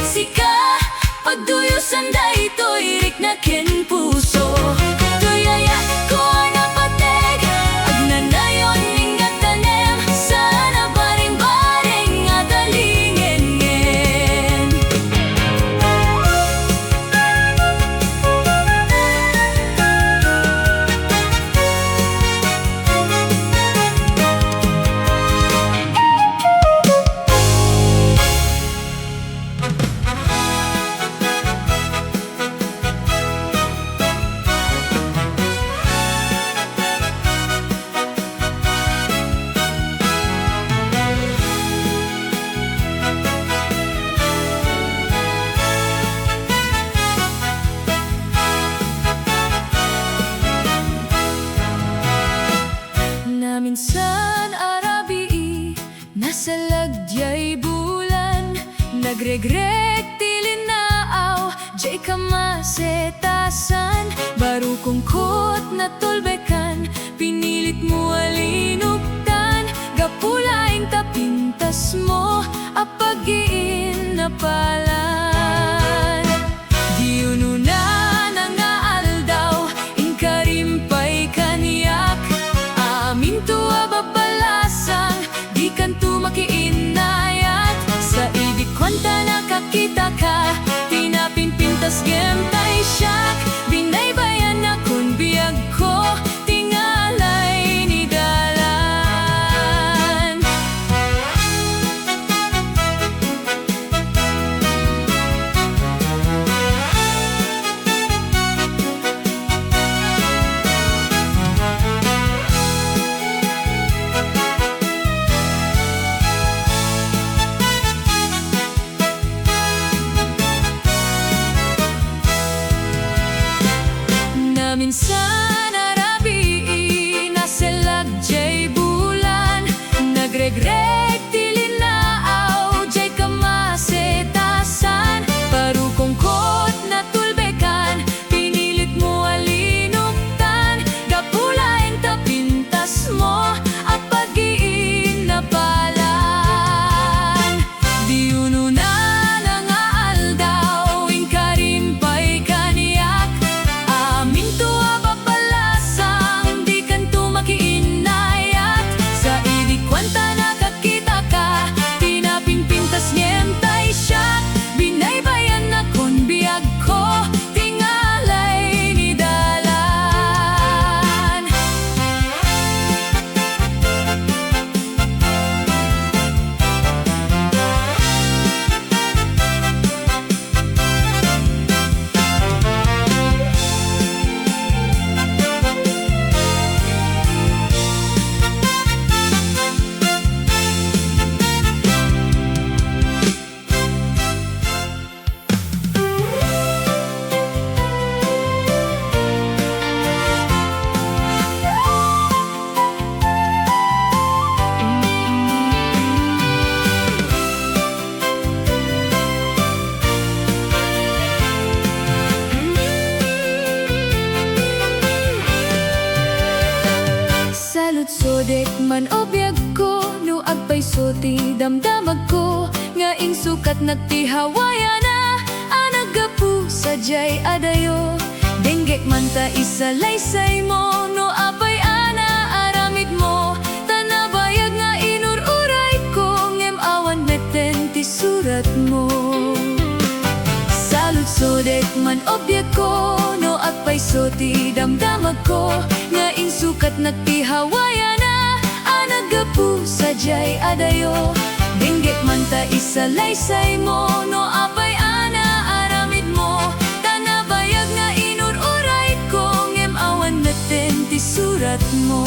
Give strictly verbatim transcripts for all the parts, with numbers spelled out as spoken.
Sika, pagduyosan daytoy rikna ken puso. Toy ayatko a napateg, agnanayon nga tanem, saan a bareng-bareng a talingengen. Naminsan a rabii, nasallag diay bulan, nagregrek ti linnaaw diay kamasetasan, baro kungkot natulbekan, pinilitmo a linuktan, gapu laeng ta pintasmo a paggiinnapalan. Di ununana nga aldaw, inkarimpay kaniak, aminto a babbalasang, dikanto makiinnayat. Sa idi kuantana kakitaka, ti napinpintas ngem tay siak, binaybayanakon biagko, tingalay ni dalan. Naminsan a rabii, nasallag diay bulan, nagregrek ti linnaaw diay kamasetasan, baro kungkot natulbekan, pinilitmo a linuktan, gapu laeng ta pintasmo a paggiinnapalan. Di ununana nga aldaw, inkarimpay kaniak, aminto a babbalasang, dikanto makiinnayat. Sa idi kuantana kakitaka, ti napinpintas ngem tay siak, binaybayanakon biagko, tingalay ni dalan. Saludsodek man, o biagko, no agpayso ti damdamagko, nga insukatnak ti hawayana a naggapu sadiay adayo. Denggek man ta isalaysaymo no apay a naaramidmo, ta nabayag nga inur-urayko ngem awan metten ti suratmo. Saludsodek man, o biagko, no agpayso ti damdamagko, nga insukatnak ti hawayana a naggapu sadiay adayo. Denggek man ta isalaysaymo no apay a naaramidmo, ta nabayag nga inur-urayko ngem awan metten ti suratmo.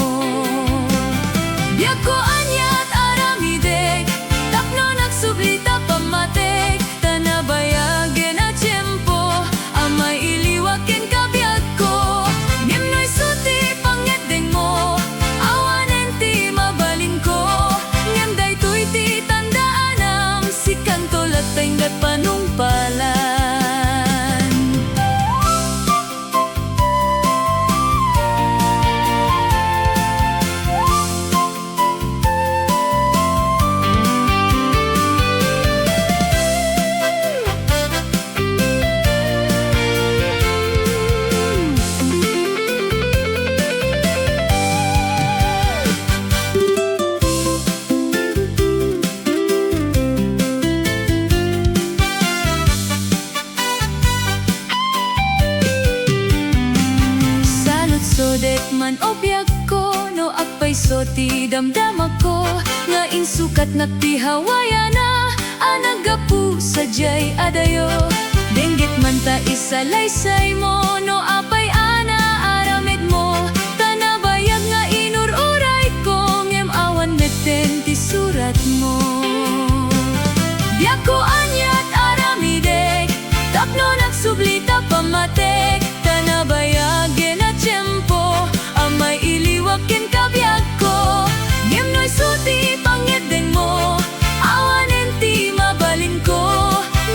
Biagko, aniat aramidek tapno nagsubli ta pammatek, ta nabayagen a tiempo a mailiwak kenka, biagko. Ngem no isu ti pangngeddengmo, awanen ti mabalinko. Ngem daytoy ti tandaanam, sikanto latta inggad panungpalan. O biagko, no agpayso ti damdamako, nga insukatnak ti hawayana a naggapu sadiay a dayo. Dengget man ta isalaysaymo no apay a naaramidmo, ta nabayag nga inur-urayko, ngem awan metten ti suratmo. Biagko, aniat aramidek tapno nagsubli ta pammatek, ta nabayagen a tiempo a mailiwak kenka, biagko. Ngem no isu ti pangngeddengmo, awanen ti mabalinko.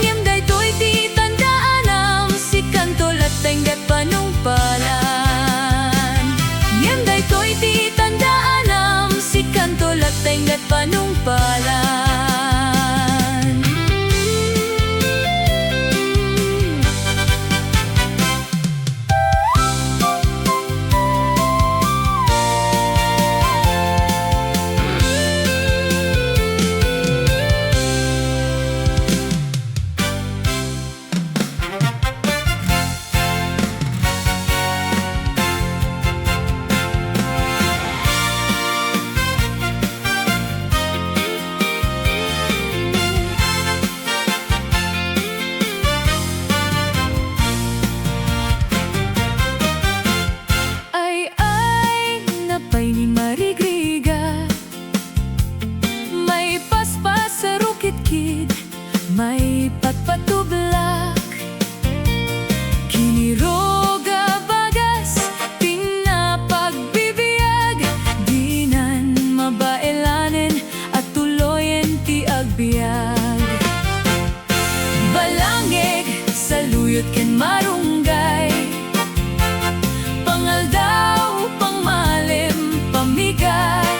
Ngem daytoy ti tandaanam, sikanto latta inggat panungpalan. Ngem daytoy ti tandaanam, sikanto latta inggat panungpalan. Ay, ay, napay ni marigrigat, maipaspasarukidkid, maipatpatublak. Kinirog a bagas ti napagbibiag, dinan mabaelanen a tuloyen ti agbiag. Balangeg, saluyot ken marunggay, pangaldaw, pangmalem, pammigat.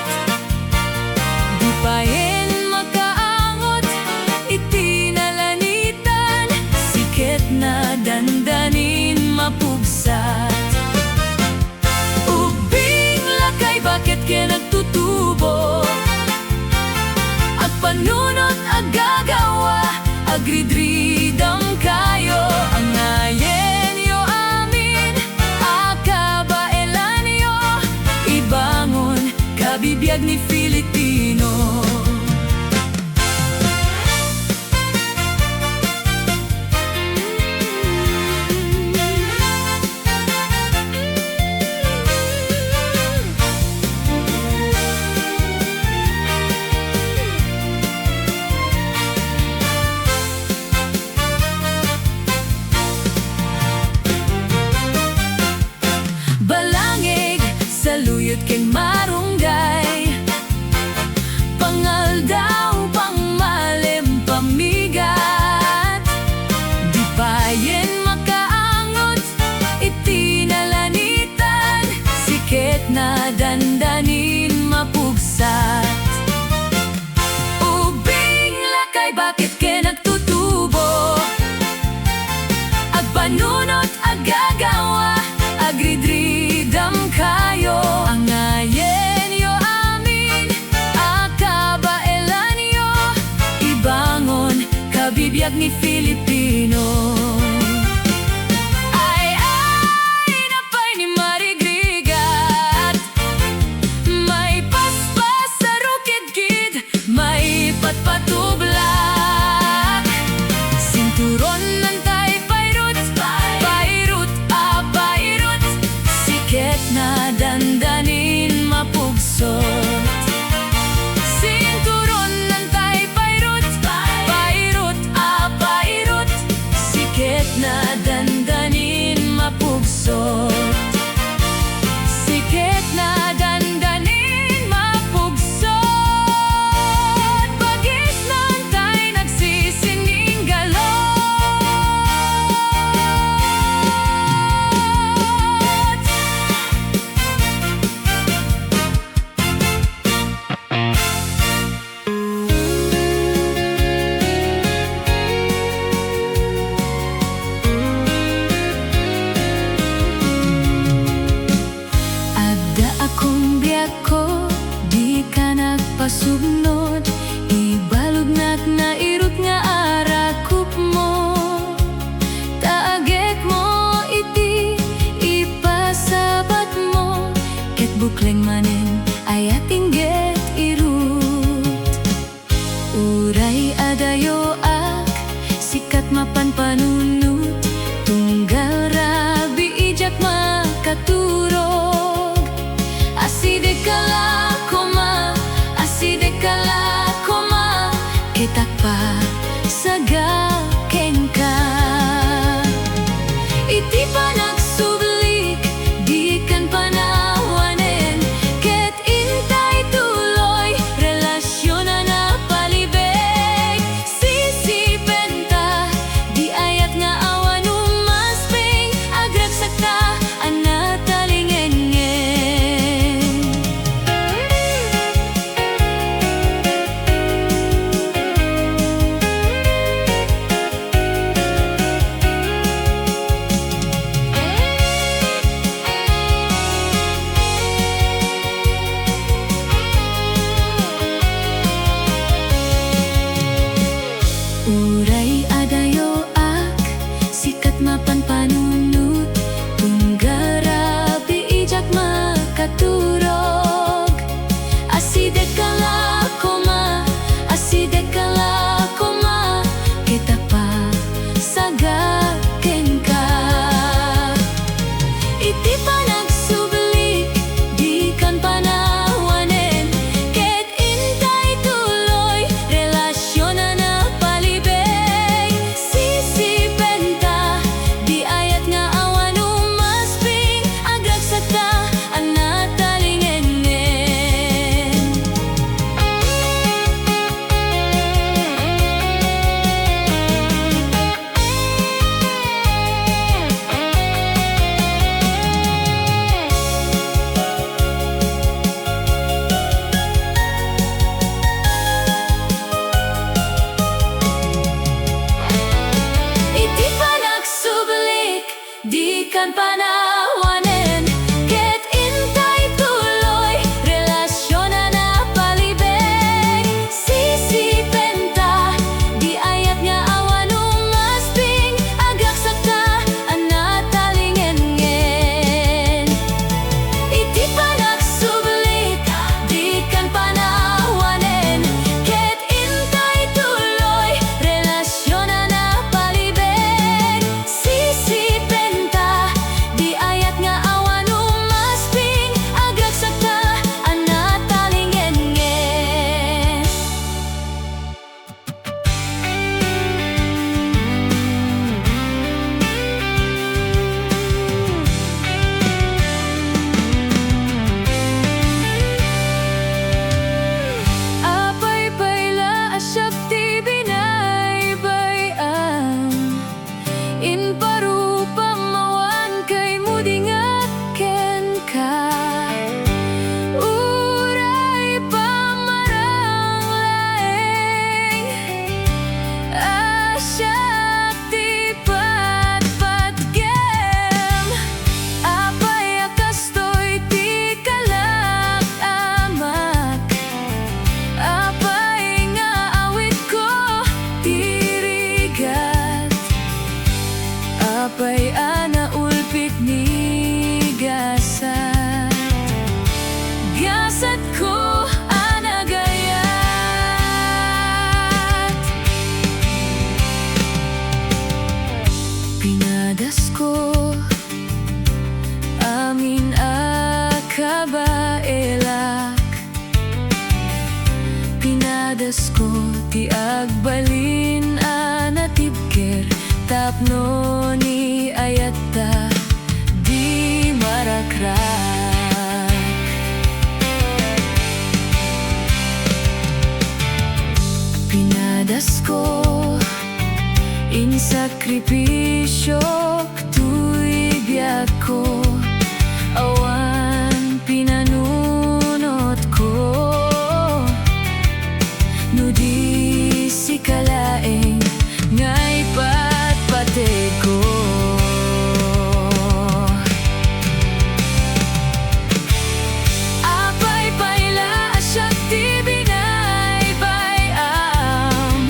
Dipayen makaangot iti nalanitan, siket na dandanin mapugsat. Ubbing, lakay, baket ken agtutubo, agpanunot, aggagawa, agridridam kayo. Angayenyo amin a kabaelanyo, ibangon kabibiag ni Filipino. Balangeg, saluyot ken marunggay, pangaldaw, pangmalem, pammigat. Dipayen makaangot iti nalanitan, siket na dandanin mapugsat. Ubbing, lakay, baket ken agtutubo, agpanunot, aggagawa, agridridam kayo. Angayenyo amin a kabaelanyo, ibangon kabibiag ni Filipino. Ay, ay, napay ni marigrigat, maipaspasarukidkid, maipatpatublak. Sinturon, nantay, pairut, pairut a pairut, siket na dandanin mapugsot. Sinturon, nantay, pairut, pairut a pairut, siket la koma, asidegka la koma, ket agpasaga kenka. Iti panagsublik, dikan panawanen, ket intay tuloy, relasion a napalibeg. Sisipenta, di ayat nga awan umasping, agragsakta a natalingengen. Uray adayoak, sika ti mapan panunot, tunggal rabii diak makaturog. Asidegka la koma, asidegka la koma, ket agpasaga kenka. Iti panagsublik, dikan panawanen, ket intay tuloy, relasion a napalibeg. Sisipenta, di ayat nga awan umasping, agragsakta a natalingengen. Iti panagsublik, dikan panawanen, ket intay tuloy, relasion a napalibeg. Sisipenta, di ayat nga awan umasping, agragsakta a natalingengen. Iti panagsublik, dikan panawanen, ket intay tuloy, relasion a napalibeg. Sisipenta, di ayat nga awan umasping, agragsakta a natalingengen. Apay pay la a siak ti binaybay-am? Imparupam awan kaymo dingag kenka. Uray pamarang laeng a siak ti patpatgem. Apay a kastoy ti kalak, Amak? Apay nga awitko ti rigat? Apay a naulpit ni gasat? Gasatko a nagayat. Pinadasko amin a kabaelak. Pinadasko ti agbalin a natibker tapno ni ayatta di marakrak. Pinadasko, insakripisiok toy biagko, awan pinanunotko, no di sika laeng nga ipatpategko. Apay pay la a siak ti binaybay-am?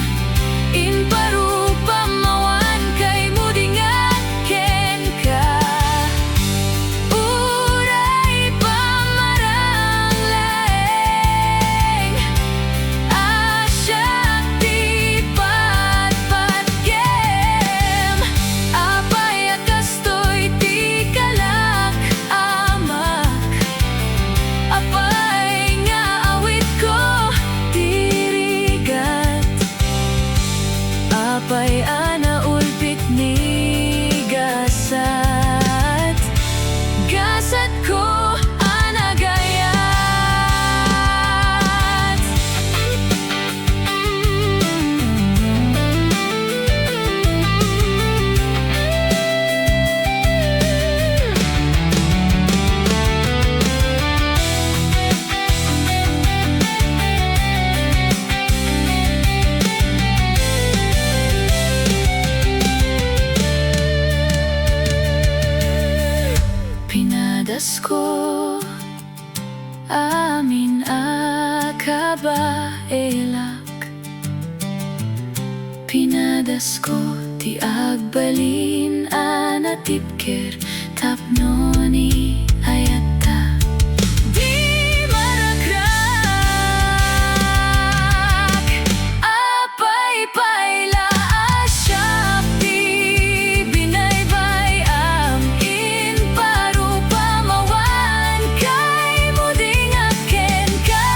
Imparupam awan kaymo dingag kenka. a naulpit ni gasat, gasatko a nagayat. Pinadasko amin a kabaelak. Pinadasko ti agbalin a natipker tapno ni ayatta. Di marakrak, apay pay la a siak ti binaybay-am, imparupa mawan kay mudingak kenka.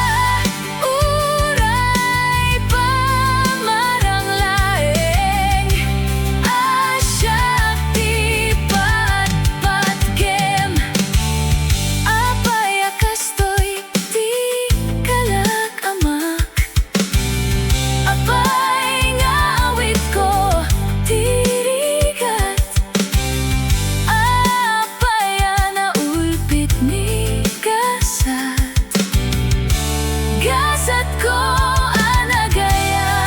Uray pamarang laeng a siak ti patpatgem. Apay a kastoy ti kalak, amak? Apay nga awitko ti rigat? Apay a naulpit ni gasat, gasatko a nagayat?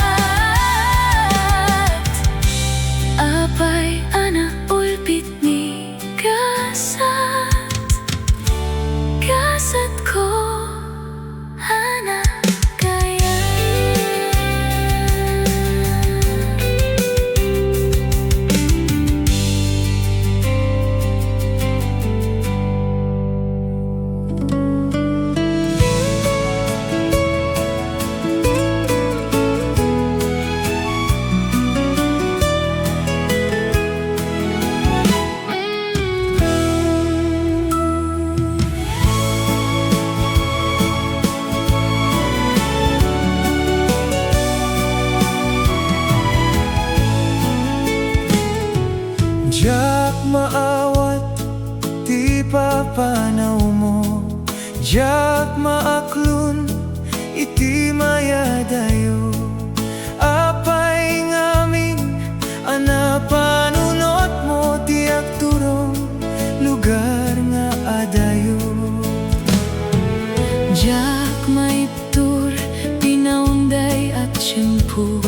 Apay a naulpit ni gasat, gasatko a nagayat? Diak maawat ti papanawmo, diak maaklon iti mayadayo. Apay ngamin a napanunotmo ti agturong lugar nga adayo? Diak maiptur ti naunday a tiempo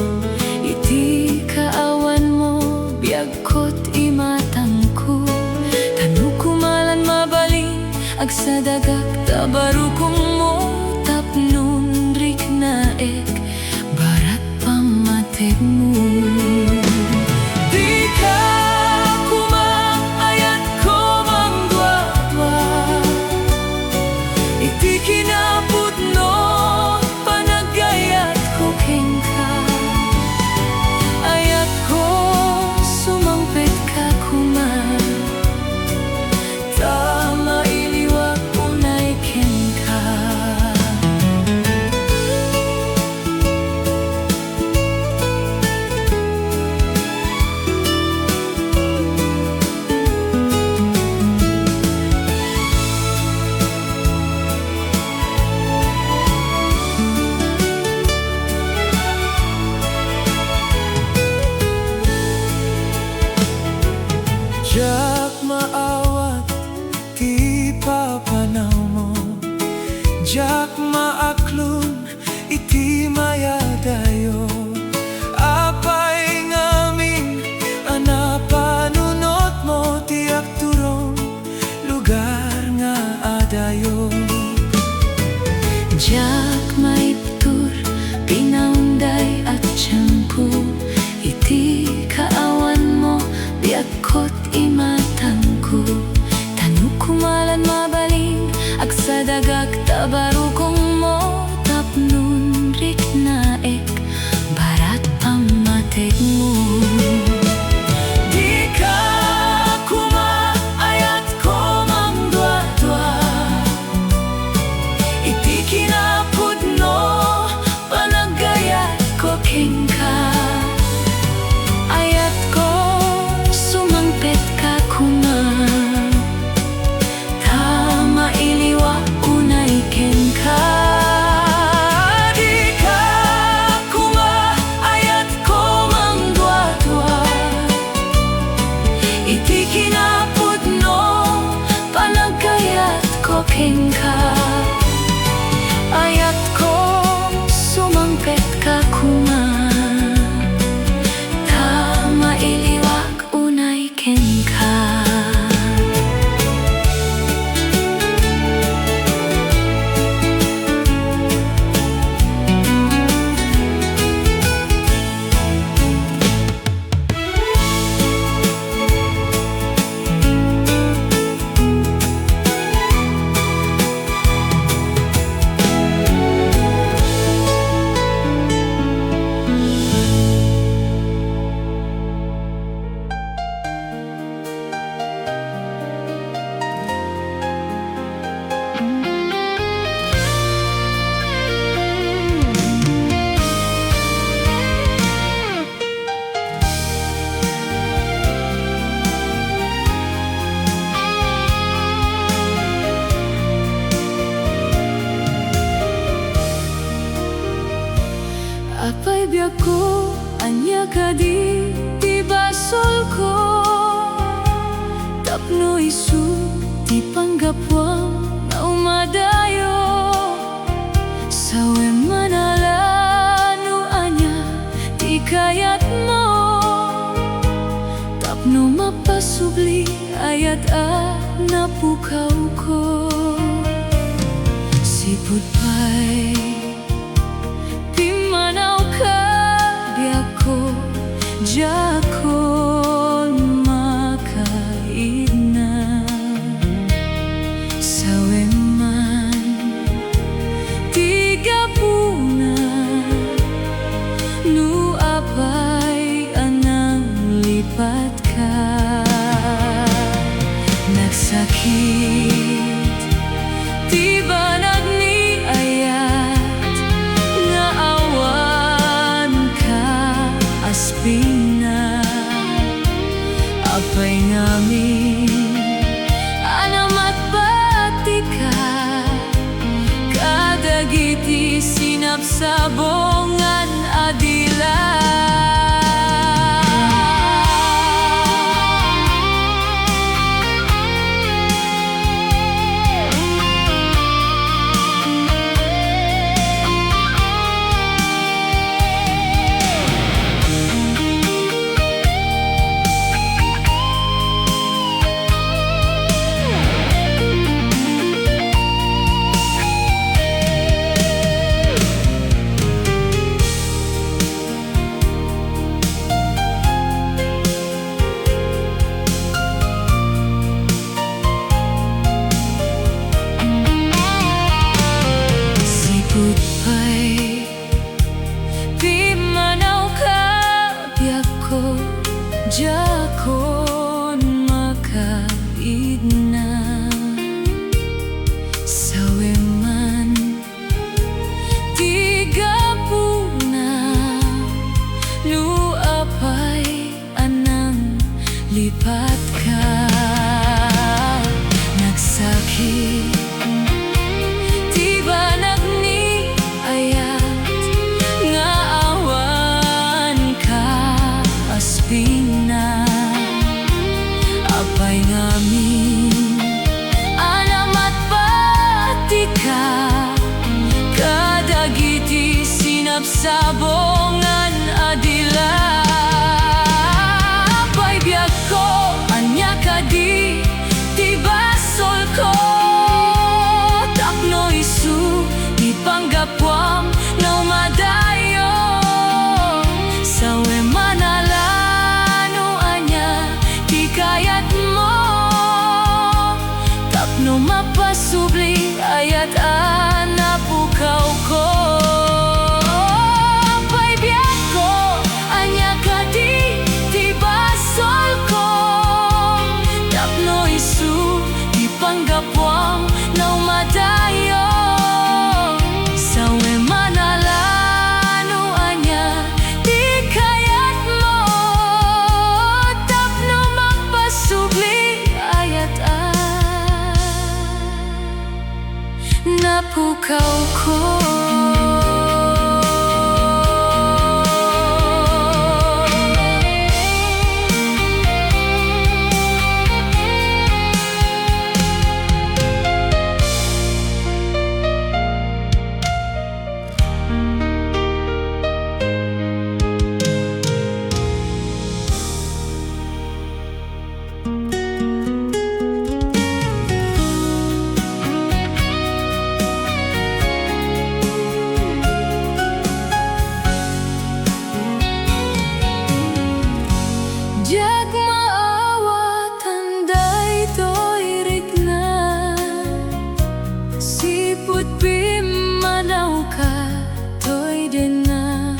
iti kaawanmo, biagko ti imatangko. Ta no koma lan mabalin, agsadagak ta barukongmo tapno riknaek barat pammategmo. Dika koma ayatko mangduadua iti kinapudno panagayatko kenka. Ayatko sumangpetka koma ta mailiwak unay kenka. Diak maawat ti papanawmo, diak maaklon iti mayadayo. Apay ngamin a napanunotmo ti agturong lugar nga adayo? Diak maiptur ti naunday a tiempo iti kaawanmo, biagko ti imatangko. Ta no koma lan mabalin, agsadagak ta barukongmo. Kayat a napukawko, sipud pay pimmanawka, biagko, diakon makaidna. Sawen man ti gapuna, no apay a nanglipatka. Nagsakit ti banag ni ayat nga awanka a spina. Apay ngamin a namatbatika kadagiti sinabsabongan a dila. Sipud pay pimmanawka, biagko, diakon makaidna. Sawen man ti gapuna, no apay a nanglipatka. Nagsakit ti banag ni ayat nga awanka a spina. Apay ngamin a namatbatika kadagiti sinabsabongan a dila. Apay biagko, ania kadi ti basolko? Tapno isu ti panggapuam nga umadayo. Sawen man a la no ania ti kayatmo tapno mapasubli, ayat a napukawko. Apay biagko, ania kadi ti basolko? Tapno isu ti panggapuam nga umadayo. Sawen man a la no ania ti kayatmo tapno mapasubli, ayat a napukawko. Diak maawatan daytoy rikna, sipud pimmanawka toy denna.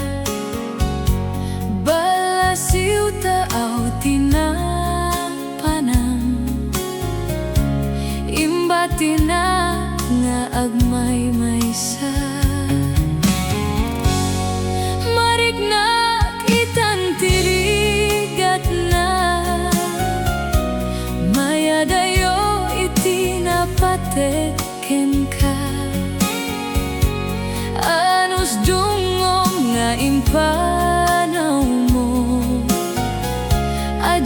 Ballasiw ta aw ti napanam, imbatina nga agmaymaysa. Mariknak itan ti rigatna, mayadayo iti napatek kenka. Anus dungngom nga impanawmo a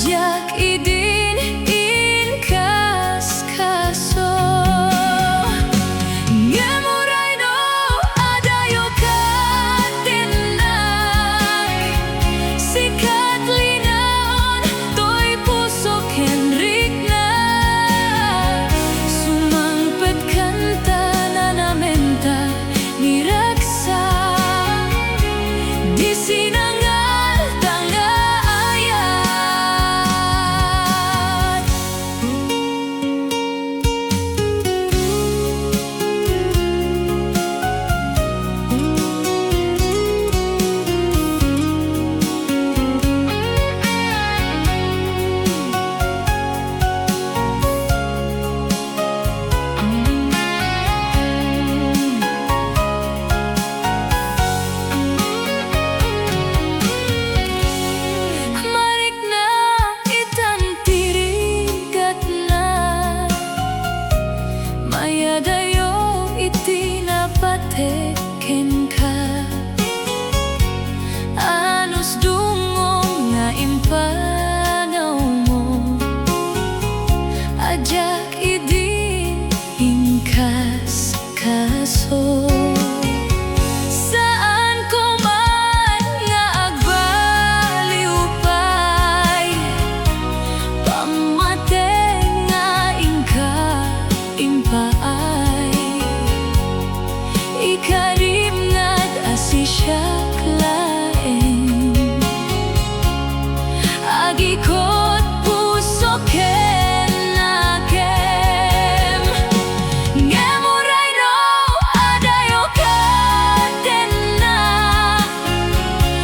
Ikot puso ken nakem. Ngem uray no adayo katenna,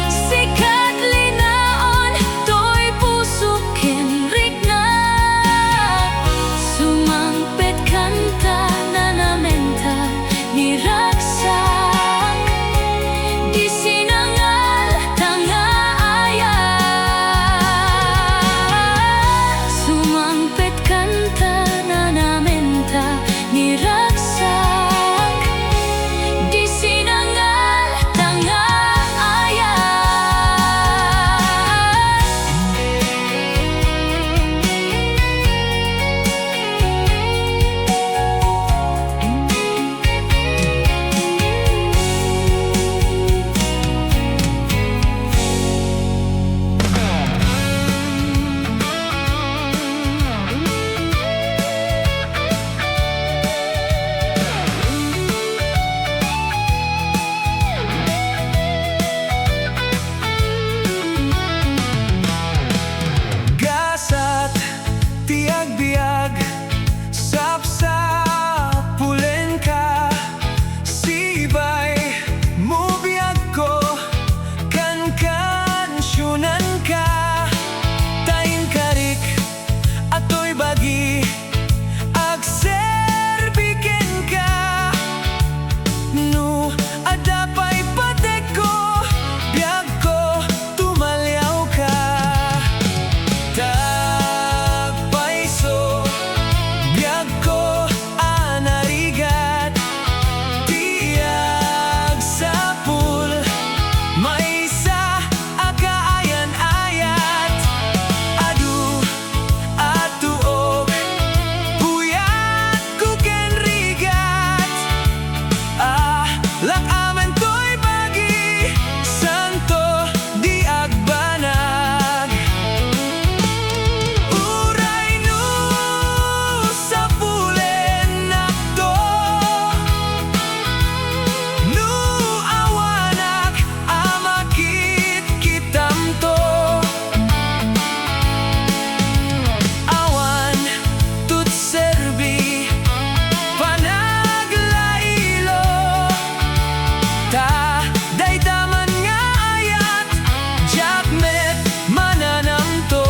sika ti linaon toy puso ken rikna. Sumangpet kanta nanamenta ni ragsak, di sinangal ta nga ayat. Sumangpet kanta nanamenta ni ragsak, di sinangal ta nga ayat. Gasat ti agbiag, sapsapulenka, sibay mo biagko, kankansionanka, ta inkarik a toy bagi, agserbi kenka. No adda pay patekko, biagko, tumaliawka. Ta agpayso, biagko, a narigat ti agsapul, maysa a kaayan-ayat, adu a tuok, puyatko ken rigat. Ahlak amin toy bagi, santo di agbanag. Uray no sapulennakto, no awanak a makitkitamto. Awan ti serbi, panaglailo, ta dayta man nga ayat, diak met mananamto.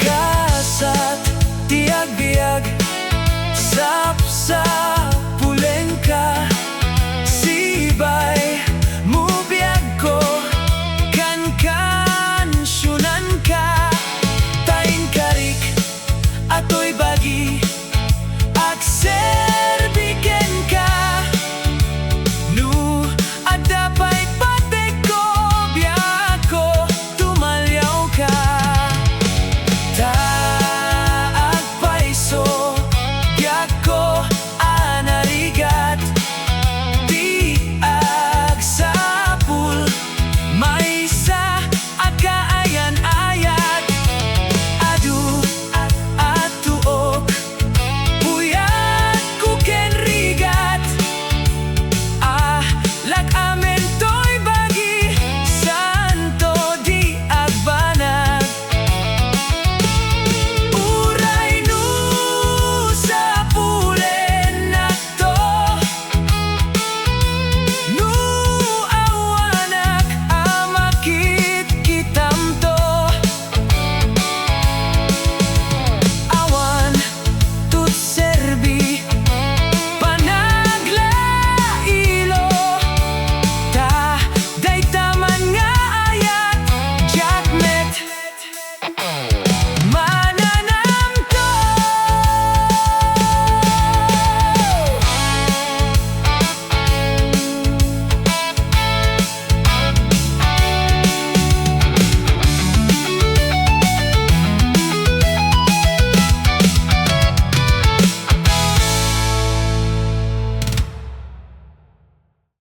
Gasat ti agbiag, sapsap